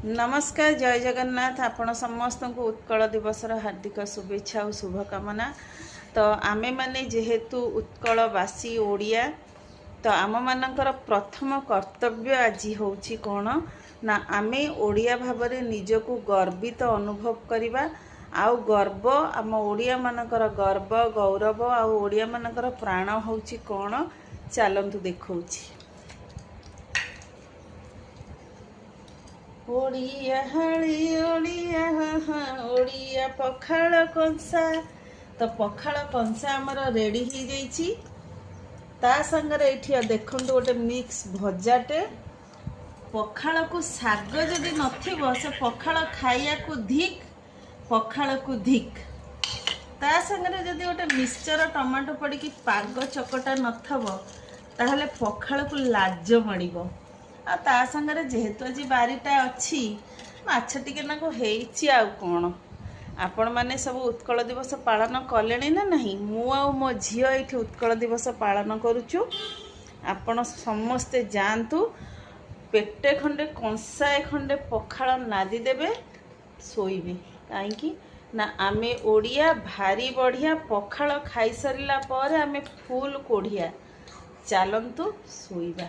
ନମସ୍କାର, ଜୟ ଜଗନ୍ନାଥ। ଆପଣ ସମସ୍ତଙ୍କୁ ଉତ୍କଳ ଦିବସର ହାର୍ଦ୍ଦିକ ଶୁଭେଚ୍ଛା ଆଉ ଶୁଭକାମନା। ତ ଆମେମାନେ ଯେହେତୁ ଉତ୍କଳବାସୀ ଓଡ଼ିଆ, ତ ଆମମାନଙ୍କର ପ୍ରଥମ କର୍ତ୍ତବ୍ୟ ଆଜି ହେଉଛି କ'ଣ ନା ଆମେ ଓଡ଼ିଆ ଭାବରେ ନିଜକୁ ଗର୍ବିତ ଅନୁଭବ କରିବା। ଆଉ ଗର୍ବ, ଆମ ଓଡ଼ିଆମାନଙ୍କର ଗର୍ବ, ଗୌରବ ଆଉ ଓଡ଼ିଆମାନଙ୍କର ପ୍ରାଣ ହେଉଛି କ'ଣ, ଚାଲନ୍ତୁ ଦେଖାଉଛି। ଓଡ଼ିଆ ହାଳି, ଓଡ଼ିଆ ଓଡ଼ିଆ ପଖାଳ କଂସା। ତ ପଖାଳ କଂସା ଆମର ରେଡ଼ି ହେଇଯାଇଛି। ତା ସାଙ୍ଗରେ ଏଇଠି ଦେଖନ୍ତୁ ଗୋଟେ ମିକ୍ସ ଭଜାଟେ। ପଖାଳକୁ ଶାଗ ଯଦି ନଥିବ, ସେ ପଖାଳ ଖାଇବାକୁ ଧିକ୍, ପଖାଳକୁ ଧିକ୍। ତା ସାଙ୍ଗରେ ଯଦି ଗୋଟେ ମିକ୍ସଚର ଟମାଟୋ ପଡ଼ିକି ପାଗ ଚକଟା ନଥିବ, ତାହେଲେ ପଖାଳକୁ ଲାଜ ମାଡ଼ିବ। ଆଉ ତା ସାଙ୍ଗରେ ଯେହେତୁ ଆଜି ବାରିଟା ଅଛି, ମାଛ ଟିକେ ନାକୁ ହେଇଛି। ଆଉ କ'ଣ, ଆପଣମାନେ ସବୁ ଉତ୍କଳ ଦିବସ ପାଳନ କଲେଣି ନା ନାହିଁ? ମୁଁ ଆଉ ମୋ ଝିଅ ଏଇଠି ଉତ୍କଳ ଦିବସ ପାଳନ କରୁଛୁ। ଆପଣ ସମସ୍ତେ ଯାଆନ୍ତୁ, ପେଟେ ଖଣ୍ଡେ, କଂସାଏ ଖଣ୍ଡେ ପଖାଳ ନାଦି ଦେବେ, ଶୋଇବେ। କାହିଁକି ନା ଆମେ ଓଡ଼ିଆ ଭାରି ବଢ଼ିଆ। ପଖାଳ ଖାଇସାରିଲା ପରେ ଆମେ ଫୁଲ୍ କୋଢ଼ିଆ। ଚାଲନ୍ତୁ ଶୋଇବା।